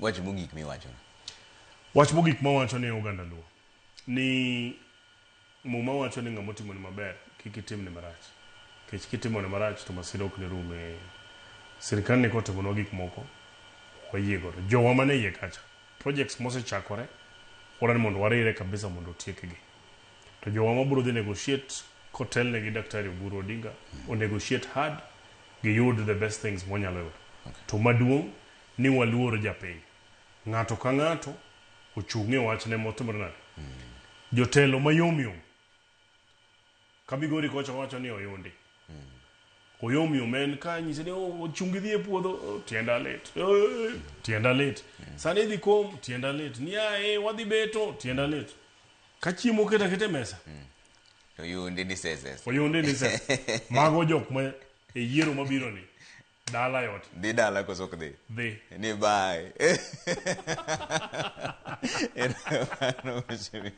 Wach mogik miwacho. Wach mogik mawacho ni oganda Luo ni Muma wacho ni ng'ama otimoni maber kik itimne marach. Nikech kitimone marach to masira ok ne rum e sirkal ni kotimonwa gik moko wayie godo. Jowa mane iye kacha projects mosechakore wadwaro ni mondo warire kabisa mondo otiekgi. To jowa mabiro dhi negotiate kotelne gi Daktari Oburu Odinga o negotiate hard giyud the best things mwanyalo yudo. To maduong' ni waluor japiny. Ng'ato ka ng'ato ochung' e wachne motimore nade. Jotelo mayom yom. Ka Migori kocha wacho ni oyundi. Oyom yom en ka nyise ni oh, ochung' idhi e puodho, oh, tienda lit. Eh, tienda lit. Sani idhi kom, tienda lit. Ni ae wadhi beto, tienda lit. Ka chiemo oketo aketa e mesa, Oyundi ni seses. Oyundi ni se. Mago jok ma e yiero mabiro ni dala yot. Dhi dala koso ok dhi? Dhi. Ni bye. Erokamano mheshimiwa.